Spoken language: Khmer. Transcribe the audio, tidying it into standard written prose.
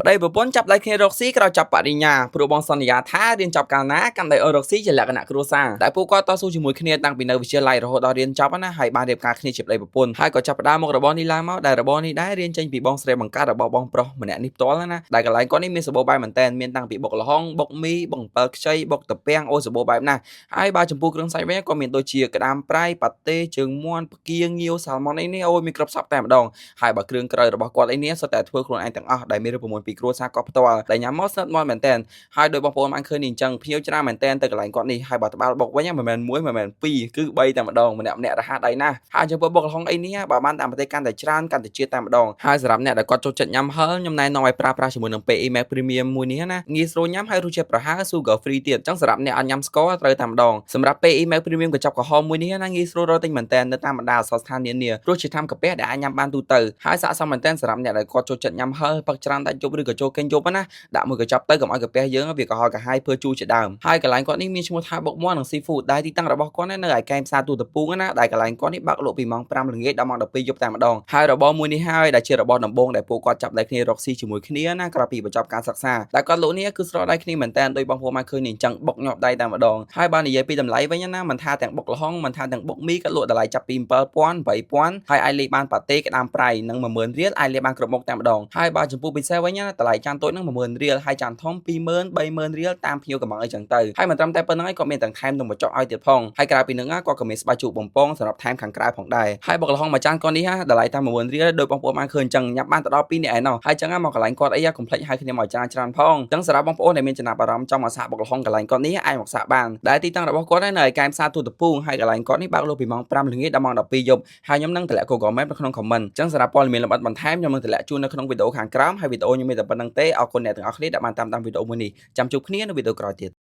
ប្តីប្រពន្ធចាប់ដៃគ្នារកស៊ីក្រោយចប់បរិញ្ញាព្រោះបងសន្យាថារៀនចប់កាលណាកាន់ដៃអូនរកស៊ីជាលក្ខណៈគ្រួសារតែពួកគាត់តស៊ូជាមួយគ្នាតាំងពីនៅវិទ្យាល័យរហូតដល់រៀនចប់ណាហើយបានរៀបការគ្នាជាប្តីប្រពន្ធហើយក៏ចាប់ផ្ដើមមុខរបរនេះឡើងមកដែលរបរនេះដែររៀនចេញពីបងស្រីបង្កើតរបស់បងប្រុសម្នាក់នេះផ្ទាល់ណាដែលកន្លែងគាត់នេះមានសម្បូរបែបមែនតើមានតាំងពីបុកល្ហុងបុកមីបុកអំពិលខ្ចីបុកតាពាំងអូសម្បូរបែបណាស់ហើយបើចំពោះគ្រឿងសាច់វិញក៏មានដូចជាក្តាមប្រៃប៉ាតេជើងមាន់ផ្គាងាវសាល់ម៉ុនអីនេះអូយមានគ្រប់សព្វតែម្ដង ហើយបើគ្រឿងក្រៅរបស់គាត់អីនេះសុទ្ធតែធ្វើខ្លួនឯងទាំងអស់ដែលមានរូបមន្តពីគ្រួសារគាត់ផ្ទាល់ដែលញ៉ាំមកស្និទ្ធមាត់មែនតើហើយដោយបងប្អូនបានឃើញនេះអញ្ចឹងភ្ញៀវច្រើនមែនតើទៅកន្លែងគាត់នេះហើយបើត្បាល់បុកវិញមិនមែនមួយមិនមែនពីរគឺ3តែម្ដងម្នាក់ម្នាក់រហ័សដៃណាស់ហើយចំពោះបុកល្ហុងអីនេះបើបានតាមប្រទេសកាន់តែច្រើនកាន់តែជាតិតែម្ដងហើយសម្រាប់អ្នកដែលគាត់ចូលចិត្តញ៉ាំហឹរខ្ញុំណែនាំឲ្យប្រើប្រាស់ជាមួយនឹង PE Max Premium មួយនេះណាងាយស្រួលញ៉ាំហើយរសជាតិប្រហើរ sugar free ទៀតអញ្ចឹងសម្រាប់អ្នកអត់ញ៉ាំស្ករត្រូវតែម្ដងសម្រាប់ PE Max Premium កញ្ចប់ក្រហមមួយនេះណាងាយស្រួលរកទិញមែនតើនៅតាមបណ្ដាឱសថស្ថាននានាព្រោះជាថ្នាំកាពះដែលអាចញ៉ាំបានទូទៅហើយស័ក្តិសមមែនតើសម្រាប់អ្នកដែលគាត់ចូលចិត្តញ៉ាំហឹរផឹកច្រើនដាច់យប់ឬក៏ចូលគេងយប់ណាដាក់មួយកញ្ចប់ទៅកុំឲ្យកាពះយើងវាក្រហល់ក្រហាយធ្វើជូរជាដើមហើយកន្លែងគាត់នេះមានឈ្មោះថាបុកមាន់និង seafood ដែលទីតាំងរបស់គាត់នៅឯកែងផ្សារទូតពូងណាដែលកន្លែងគាត់នេះបើកលក់ពីម៉ោង5ល្ងាចដល់ម៉ោង12យប់តែម្ដងហើយរបរមួយនេះហើយដែលជារបរដំបូងដែលពួកគាត់ចាប់ដៃគ្នារកស៊ីជាមួយគ្នាណាក្រោយពីបញ្ចប់ការសិក្សាដែលគាត់លក់នេះគឺស្រស់ដៃគ្នាមែនតើដោយបងប្អូនបានឃើញនេះអញ្ចឹងបុកញាប់ដៃតែម្ដងហើយបើនិយាយពីតម្លៃវិញណាមិនថាទាំងបុកល្ហុងមិនថាទាំងបុកមីគាត់លក់តម្លៃចាប់ពី7000 8000ហើយអាចលេខបានប៉ាតេក្តាមប្រៃនិង10000រៀលអាចលេខបានគ្រប់មុខតែម្ដងហើយបើចំពោះពិសេសវិញណាតម្លៃចានតូចហ្នឹង10000រៀលហើយចានធំ20000 30000រៀលតាមភ្ញៀវកំងអីចឹងទៅហើយមិនត្រឹមតែប៉ុណ្្នឹងឯងក៏មានទាំងថែមនំបញ្ចុកឲ្យទៀតផងហើយក្រៅពីហ្នឹងក៏ក៏មានស្បែកជូរបំពងសម្រាប់ថែមខាងក្រៅផងដែរហើយបុកល្ហុងមួយចានគាត់នេះតម្លៃតែ10000រៀលដោយបងប្អូនបានឃើញចឹងញ៉ាំបានទៅដល់2នាក់ឯណោះហើយចឹងមកកន្លែងគាត់អីកុំភ្លេចហៅគ្នាមកច្រើនច្រើនផងចឹងសម្រាប់បងប្អូនដែលមានចំណាប់អារម្មណ៍ចង់មកសាកបុកល្ហុងកន្លែងគាត់នេះអាចមកសាកបានដែលទីតាំងរបស់គាត់នៅឯកែមផ្សារទូតពូងហើយកន្លែងគាត់នេះបើកលក់ពីម៉ោង5ល្ងាចដល់ម៉ោង12យប់ហើយខ្ញុំនឹងតម្លាក់ Google Map នៅក្នុង comment ចឹងសម្រាប់ព័ត៌មានលម្អិតបន្ថែមខ្ញុំនឹងតម្លាក់ជូននៅក្នុងវីដេអូខាងក្រោមហើយវីដេអូខ្ញុំមានតែប៉ុណ្្នឹងទេអរគុណអ្នកទាំងអស់គ្នាដែលបានតាមដានវីដេអូមួយនេះចាំជួបគ្នានៅវីដេអូក្រោយទៀត។